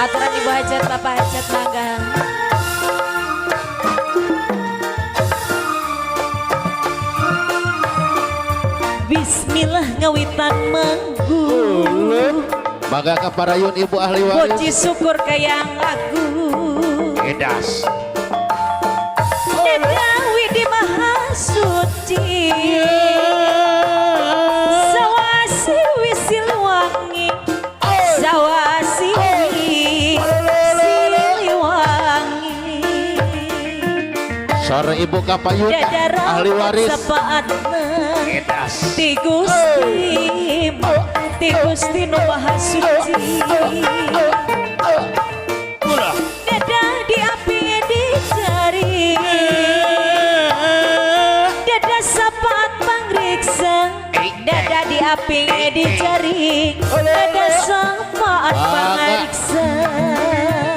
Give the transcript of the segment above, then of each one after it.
Aturan Ibu Hajat, Bapak Hajat, mangga. Bismillah ngawitan manggung. Mangga ka parayun Ibu ahli waris. Puji syukur kayang lagu. Edas. Deda Widi Maha Suci. Sawasi Wisiliwangi. Sawasi Siliwangi. Sore Ibu kapayun Dadara ahli waris. Sapaatna Edas. Ti Gusti, ti Gusti nu Maha Suci. Dada di api dicari. Dada sapaat pangriksa. Dada di api dicari. Dada sapaat pangriksa.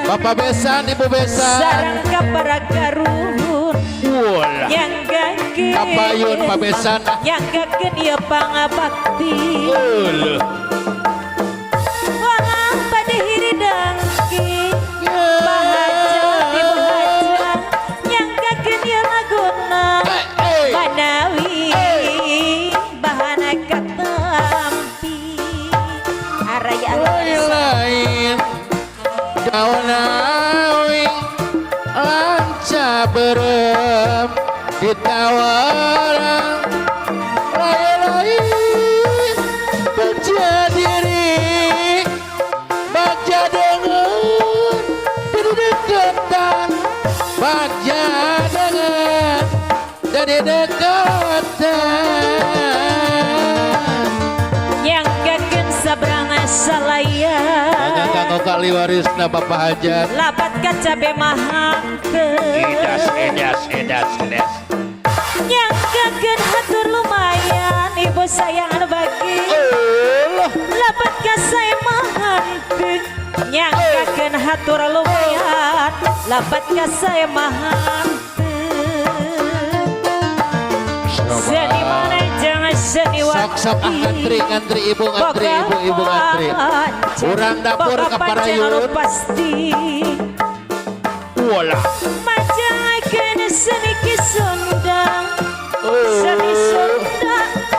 Bapak besan, Ibu besan. Sarang kapara karuhun nyanggakeun. Kapayun, Pak Besan. Nyanggakeun ieu pangabakti. Uluh. Wangah bade hiridangki. Bahajat Ibu hajat nyanggakeun ieu laguna. Manawi bahana katampi. Araya. Lain daunawi lanca berem ditawaran lain-lain bagja diri bagja dengan jadi deketan bagja dengan jadi deketan. Nyanggakeun sabrana salaya. Mangga kanggo kali warisna Bapak Hajat. Lapat kacabe mahangkeun. Edas, edas, edas, edas. Nyanggakeun hatur lumayan ibu sayang anu bagi. Lapat kasai mahangkeun. Nyanggakeun hatur lumayan. Lapat kasai mahangkeun. Seni mana jangan seni. Sok sok ah, ngantri ngantri ibu, ngantri ibu, ibu ngantri. Urang dapur ka parayun. Pasti. Walah. Majangakeun seni ki Sunda. Seni Sunda,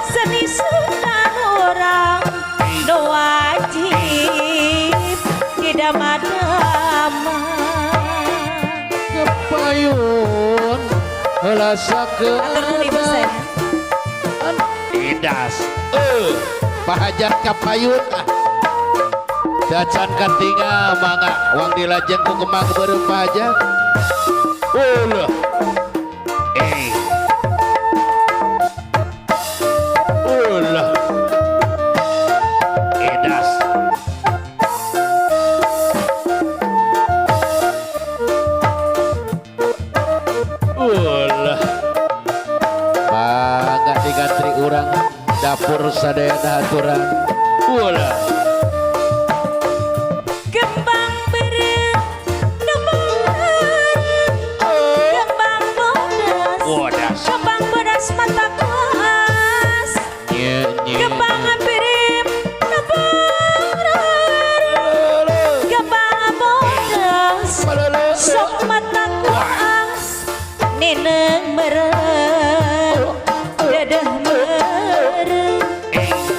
seni Sunda urang nu wajib didama-dama. Kepayun heula. Atur nuhun ibu saya. Idas. Pak Hajat kapayun ah. Dacan katingal mangga wang dilajeng ku kembang beureum Pak Hajat. Ulah. Eh. Ulah. Edas. Ulah. Mangga digantri urang dapur sadayana aturan. Ulah. Kembang beureum, kembang beureum, kembang bodas. Bodas. Kembang bodas mata kuas. Nye nye. Kembang beureum, kembang beureum, kembang bodas. Sok mata kuas. Neneng meureum, dedeh meureum.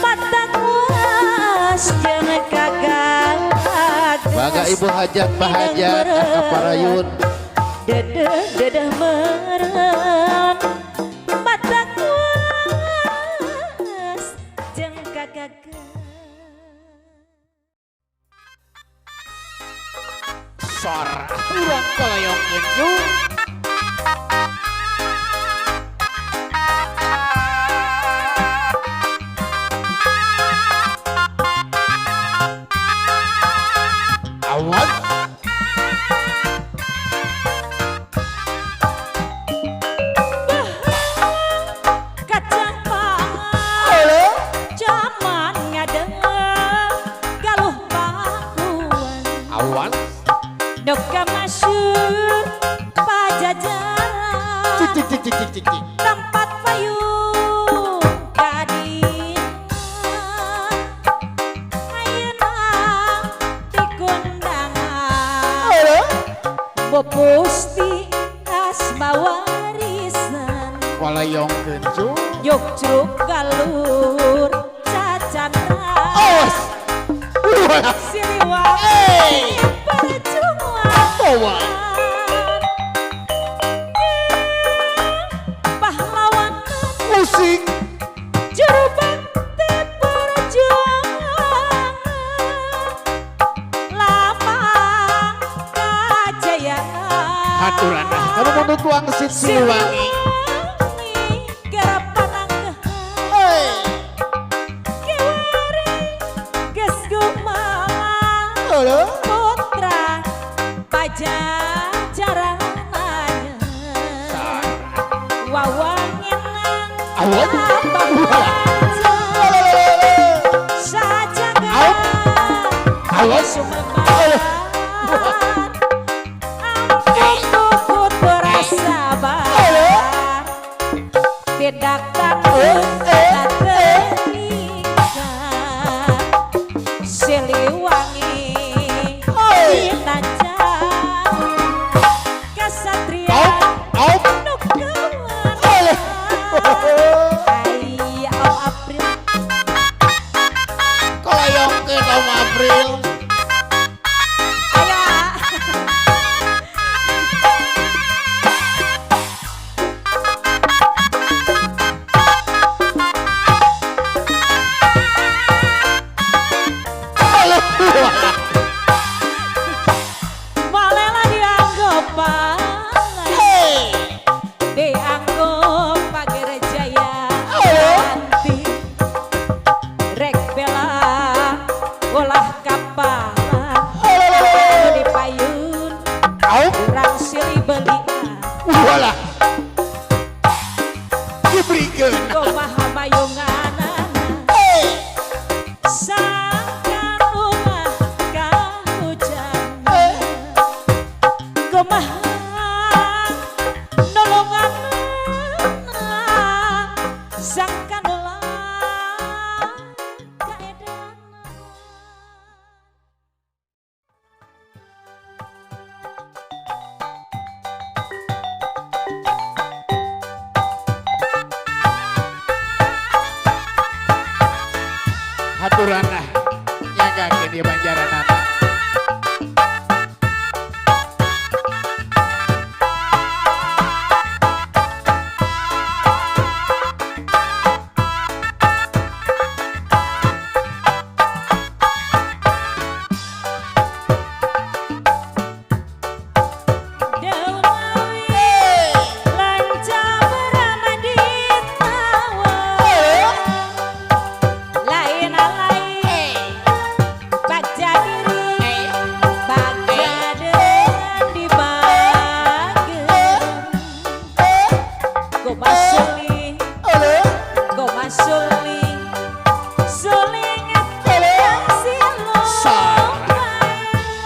Mata kuas jeung kagagas. Mangga Ibu Hajat, Pak Hajat ka parayun. Dedeh dedeh meureun. Mata kuas jeung kagagas. Sor urang koyong ngenyung. Awan. Kacang pangan jaman ngadeng galuh pakuan. Awan. Doka masyur pajajaran. Cik cik cik cik cik cik. Tempat payung kadina ayeuna dikundangan. Pusti asma warisan Kolayongkeun cu. Yukcruk galur cacandra. Awas. Siliwangi perjuangan pahlawan Musik juru bakti perjuangan lapang kajayaan. Haturan ah kamu mau tuang sit Siliwangi. Siliwangi garapananggehan. Kiwari geus gumalang putra Pajajaran wawanginan Awan. sajaga Awan. sumebar ampun bersabar tidak takut tak terikat Siliwangi ditancap kesatria Au. nu kawan. Aya Om April. Kolayongkeun Om April. Aya. Malela dianggap pahala, dianggap pagerjaya nanti rek bela olah kapala di payun Au. urang silih belian. Walah. Diberikan. Kumaha mayunganana sangkan rumah kahujan, kumaha nolonganana sangkan ulah kaedana. Haturan ah nyanggakeun ieu banjaranana. Daun awi lancar beramadi tawa lain lain bagja diri bagja dengan dibagi gomasuli gomasuli suling Sarah.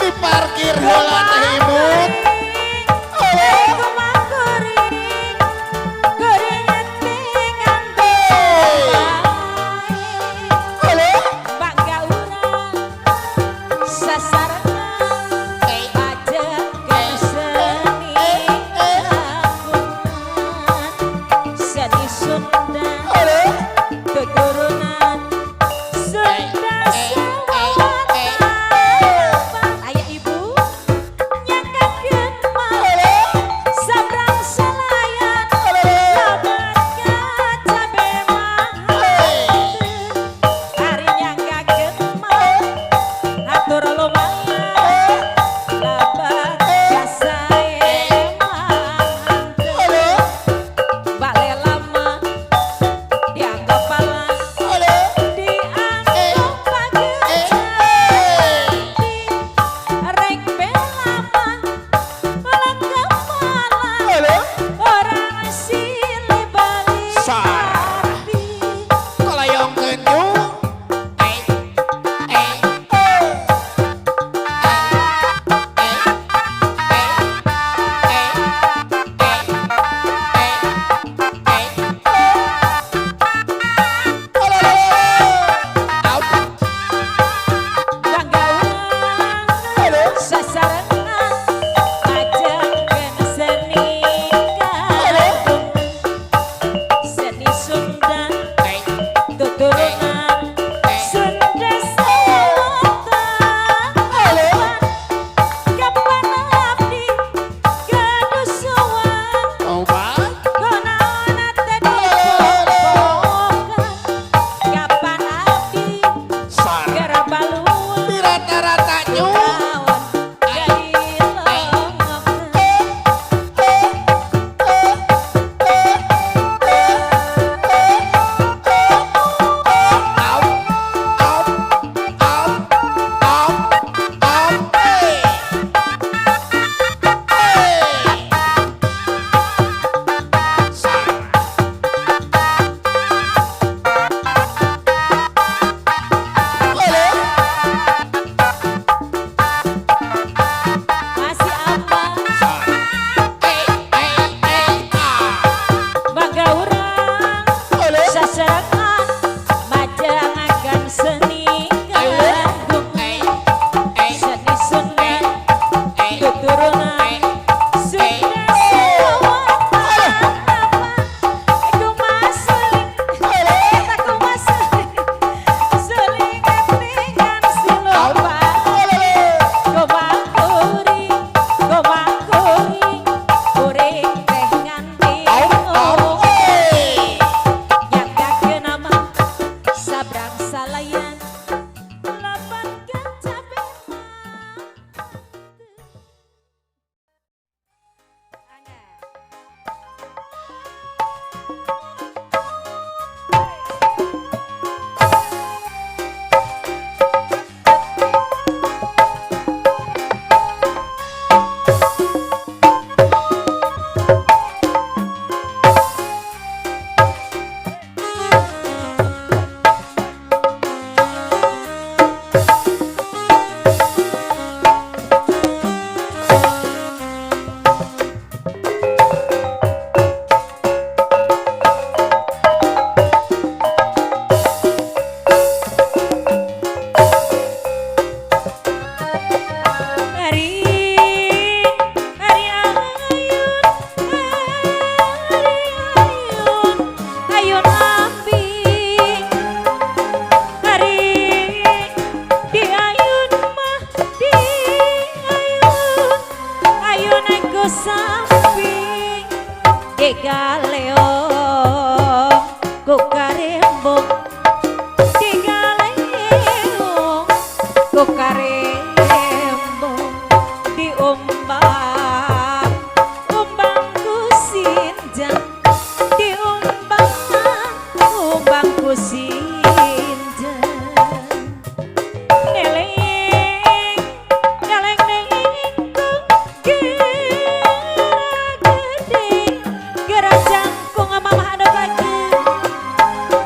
Diparkir heula teh imut. Keturunan Sunda Selatan. Ayah ibu. ku sapi digaleong ku karembong digaleong ku karembong diumbang umbang ku sinjang diumbang umbang ku sinjang neleng neleng neng ku gede gerak jangkung mamah anu bagi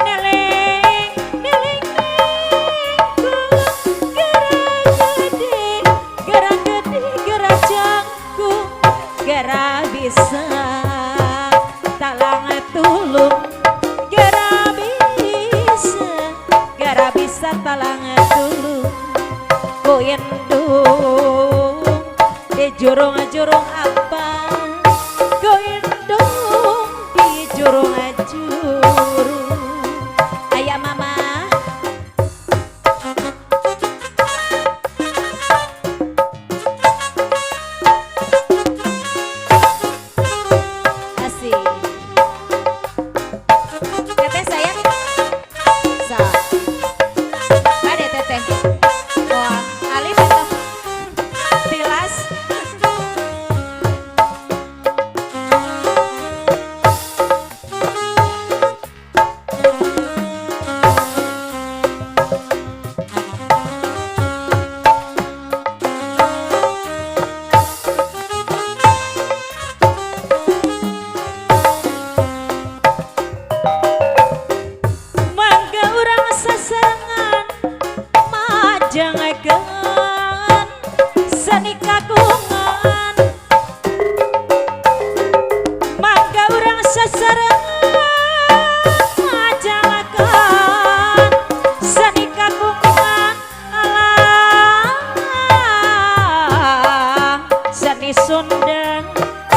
neleng neleng neng ku gerak gede gerak jangkung gerak bisa talang tulung gerak bisa talang tulung ku indung di jurung-jurung apa ku indung di jurung-jurung ayah mama asik teteh sayang sa ada teteh wah alif atau tilas mangga urang sasarengan majangakeun seni kagungan mangga urang sasarengan majangakeun seni kagungan alah seni Sunda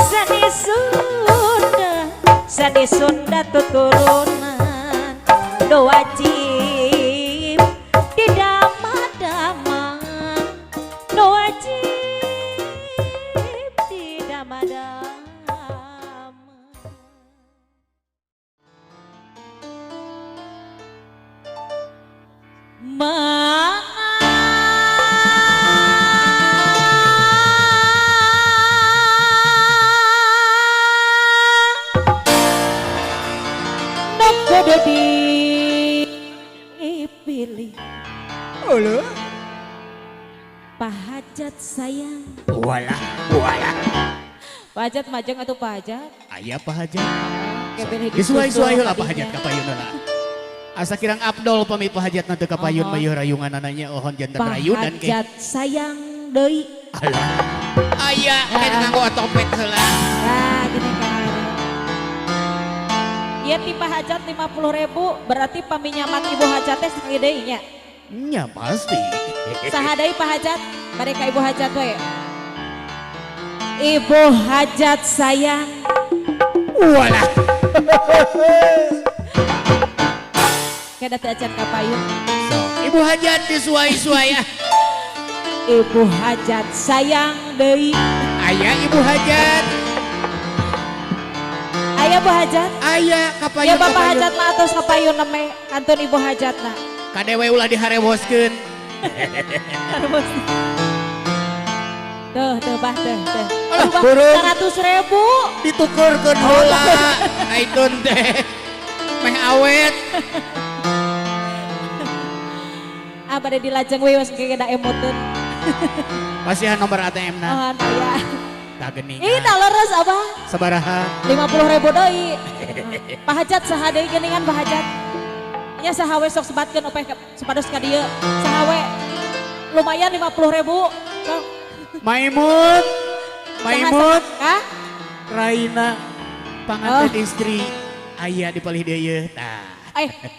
seni Sunda seni Sunda tuturunan do wajib didama-dama do wajib didama-dama mana kudu dipilih Ulu. Pahajat sayang Walah, walah. Pahajat majeng atau pahajat Aya pahajat. Disuai-suai heula pahajat ka payun heula. Asa kirang Abdol pami pahajat na teu ka payun Oh. mayuh rayunganana ohon janten rayunan ke. Pahajat sayang deui. Alah. Aya kan nganggo otopet heula. Nah, gini kan. Ieu ti pahajat 50.000 berarti paminyaman ibu hajat teh saha deui nya. Nya pasti. Saha deui pahajat? Bade ka ibu hajat we. Ibu hajat sayang. Walah. Kada teu acan ka payun. So, ibu hajat disuai-suai ah. Ibu hajat sayang deui. Aya ibu hajat. Aya bu hajat? Aya ka payun. Ya bapak hajat mah atos ka payun neme kantun ibu hajatna. Kadewe ulah diharewoskeun. Harewos. Tuh, tuh bah, tuh, tuh. Alah, burung. 100.000. Ditukerkeun heula. Aitun teh. Meh awet. Ah, bade dilajeng we geus da emuteun. Pasihan nomor ATM na. Oh, aya. Tah geuningan. Ih, tah leres abah. Sabaraha? 50.000 deui. Pahajat saha deui geuningan pahajat. Nya saha we sok sebatkeun opeh supados ka dieu. Saha we. Lumayan 50.000. Sok. Maimun. Maimun. Hah? Raina panganten istri aya di palih dieu yeuh. Tah.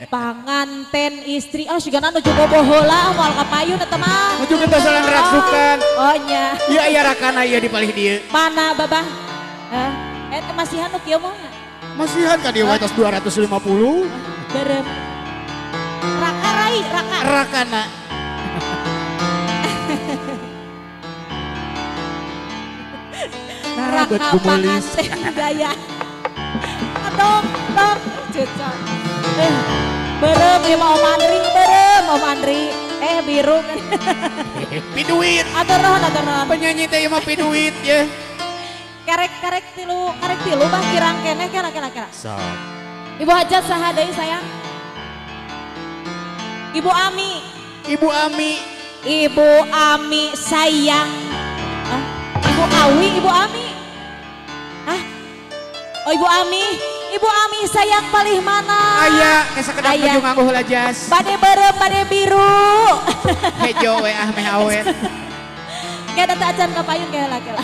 Panganten istri. Oh, sigana nuju bobo heula moal ka payun eta mah. Nuju ketasalan raksukan. Oh nya. Ieu aya rakana ieu di palih dieu. Mana babah? Hah? Eta masihan nu kieu mah. Masihan ka dieu atas 250. Berem. Raka rai, raka. Rakana. Nah, bet Raka gumulis. panganten gaya. Dong, dong, cucok. Berem ieu mah Om Andri, berem Om Andri. Biru kan. Piduit. Atur nuhun, atur nuhun. Penyanyi teh ieu mah piduit ye. Karek karek tilu, karek tilu bah kirang keneh kela kela kela. Sok. Ibu Hajat saha deui sayang? Ibu Ami. Ibu Ami. Ibu Ami sayang. Hah? Ibu Awi, Ibu Ami. Hah? Oh Ibu Ami. Ibu Ami sayang palih mana? Aya, ke sakedap Aya. baju nganggo heula jas. Bade beureum, bade biru. Hejo we ah meh awet. Kayak data acan kapayun kayak heula kela.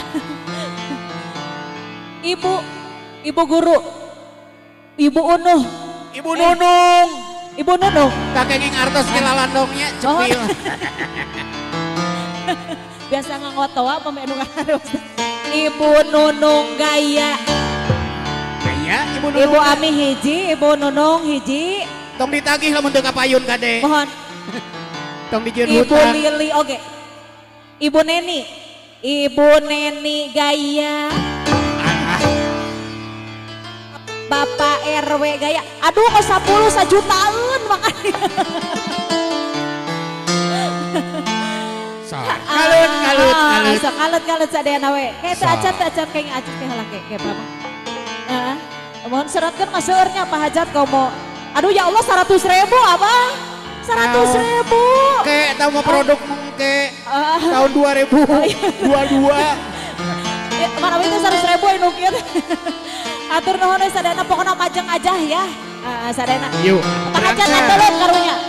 Ibu, Ibu guru. Ibu Unuh. Ibu Nunung. Ibu Nunung. Kakenging artos ke lalandongnya cepil. Oh. Biasa ngangotoa pame nu ngaharus. Ibu Nunung gaya. Gaya Ibu Nunung. Ibu Ami hiji, Ibu Nunung hiji. Tong ditagih lamun teu kapayun kade. Mohon. Tong dijieun Ibu hutang. Lili oge. Ibu Neni. Ibu Neni gaya. Bapak RW gaya. Aduh kok 10 sajutaan makanya. Kalut kalut kalut. Sok kalut kalut sadayana we. Kayak teu acan teu acan kayak acan teh heula ke kayak Bapak. Heeh. Mohon seratkeun mah seueurnya Pak Hajat komo. Aduh ya Allah 100.000 Abah. 100.000. Ke eta mah produk mengke tahun 2022. Ya, mana itu 100.000 anu kieu. Atur nuhun we sadayana pokona majeng aja ya. Heeh sadayana. Yuk. Pak Hajat aturan karunya.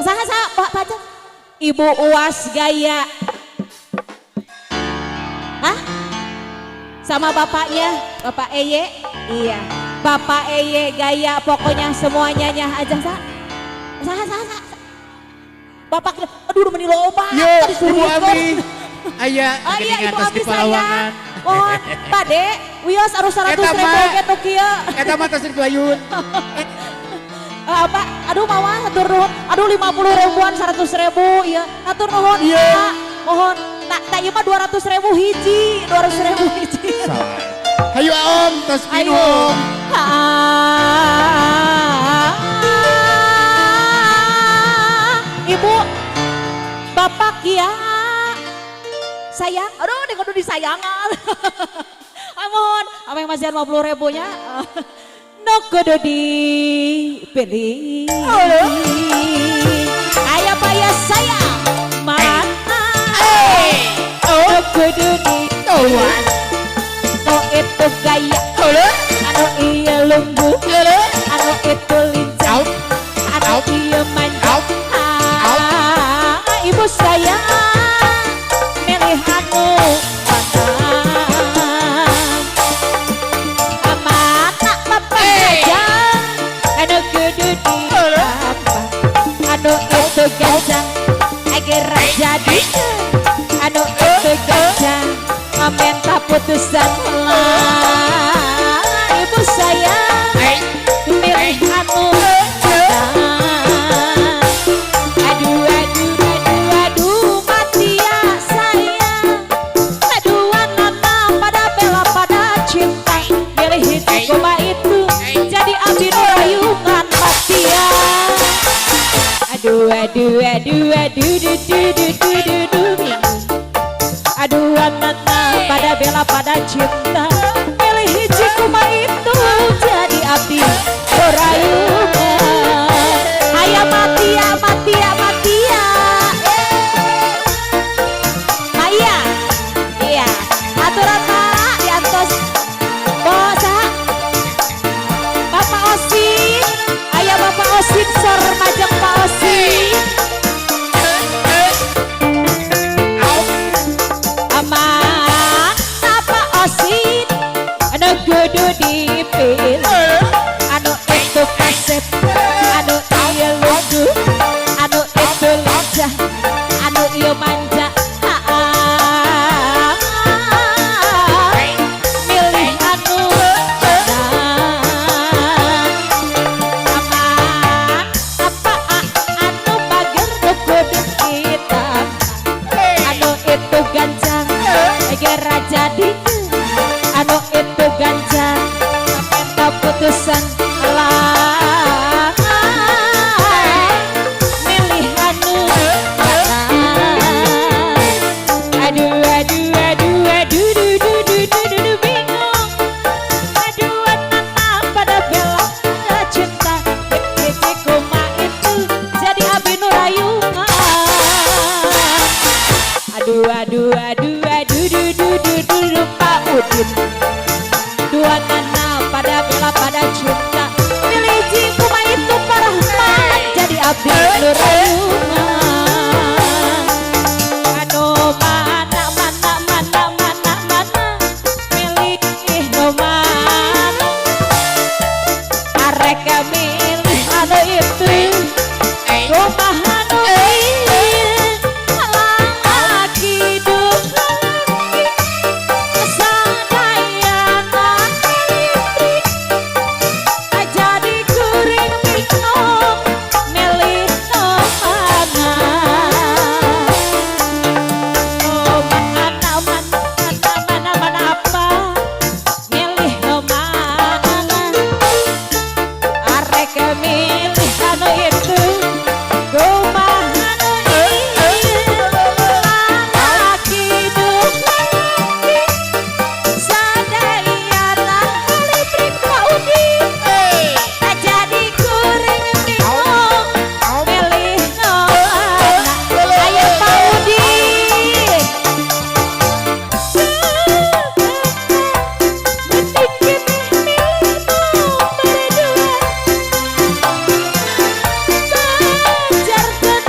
Saha saha Pak Hajat? Ibu Uas gaya. Hah? Sama bapaknya, Bapak Eye. Iya. Bapak Eye gaya pokoknya semuanya nyah aja sa. Saha saha saha. Bapak aduh meni loba. Yo, Ibu Ami. Aya, Oh iya geuning Ibu atas Ami di palawangan. sayang. Mohon Pade, wios arus 100.000 Eta mah. ge nu kieu. Eta mah tos dilayun. Apa? Aduh mawa hatur nuhun. Aduh 50 ribuan 100.000 iya. Hatur nuhun. Iya. Pak. Mohon. Tak tak ieu mah 200.000 hiji, 200.000 hiji. Hayu Om, tos Ayo. minum. Ibu, Bapak ya. Sayang, aduh ini kudu disayangan. Ayo mohon, apa yang masih 50 ribunya? No kudu dipilih. Ayah payah sayang, mana? No kudu dipilih. No itu gaya, anu iya lungguh, anu itu lincah, anu iya manja. Ibu sayang, milih anu mana? Amana bapak aja, anu kudu di apa? Anu itu gajah, agar jadi, anu itu gajah, minta putusan lah. Ibu sayang, milih anu mana? Aduh aduh aduh aduh mati ya sayang. Aduh anak pada bela pada cinta. Milih hiji koma itu jadi abdi rayungan mati ya. Aduh aduh aduh aduh duh duh duh duh duh duh bingung. Aduh anak pada bela pada cinta. Milih hiji koma itu jadi abdi rayungan. Hayang mati ya mati ya mati ya. Maya. Iya. Aturan Pak diantos. Bosa. Bapak Osin. Ayah Bapak Osin sor majeng Pak Osin. Aman Bapak Osin. Anu kudu di Gera jadi anu itu ganja minta putusan lah milih anu mana. Aduh aduh aduh aduh duh duh duh duh duh duh bingung. Aduh nana pada bela cinta hiji koma itu jadi abi nu rayungan. Aduh aduh aduh aduh duh duh duh duh duh Pak Udin. Dua nana pada bela pada cinta milih kuma itu parahman jadi abdi nu rayungan. Anu mana mana mana mana mana milih nu mana arek milih anu itu kumaha nu ieu laki duh laki sadayana jadi kuring bingung milih nu mana. Oh mana mana mana mana apa milih nu mana arek milih anu itu kumaha nu ieu laki duh laki sadayana listrik Pak Udin jadi kuring bingung milih nu mana. Ayo Pak Udin. Mending milih nomor dua Kejarkeun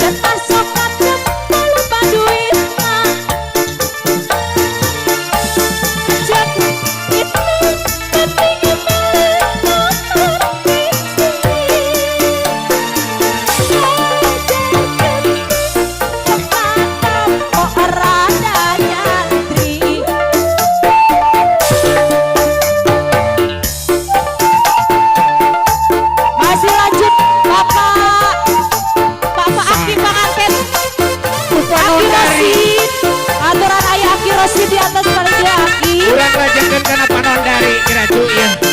jatah sokat loba duitna jadi itu penting milih nomor hiji Kejarkeun kok rada nyantri. Masih lanjut Bapak Bapak Aki Panganten Aki Rosid aturan ayah Aki Rosid di atas panitia Aki. Urang lajengkeun kana panon dari kira cu ieu.